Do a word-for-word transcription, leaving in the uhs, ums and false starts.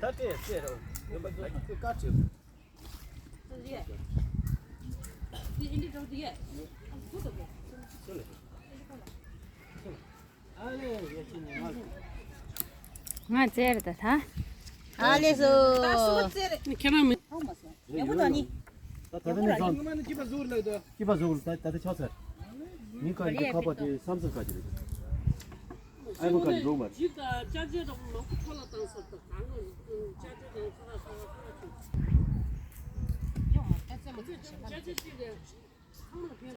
ད་ལྟའི་ཚེ་རོ་ཡོད་པ་ད་ཀི་ཀ་ཁྲིད། ང་ཙེར་ད་ད། ཨ་ལེ་སོ། ཁྱེད་རང་མི། ཡག་པོ་དང་ནི། ད་ད་ནི་ཚང་། སྐྱིད་པ་ཟུར་ལ་ད་ད་ད་ཆགས་ཚར། མི་ཁ་ཅིག་ཁ་པ་དེ་བསམ་ཚུལ་ཁ་ཅིག་རེད། ཨ་མ་ཁ་ཅིག་རོགས་མ་རེད། ཇི་ད་ཅ་ཅེ་རོགས་མང་པོ་ཁོ་ལ་བཏང་ས་ད་གང་གི་ཅ་ཅེ་དང་ཁ་ཁ་ཁ་ཁ་ཅིག་ཅ་ཅེ་ཅིག་རེད། ཁང་ལ་ཕན།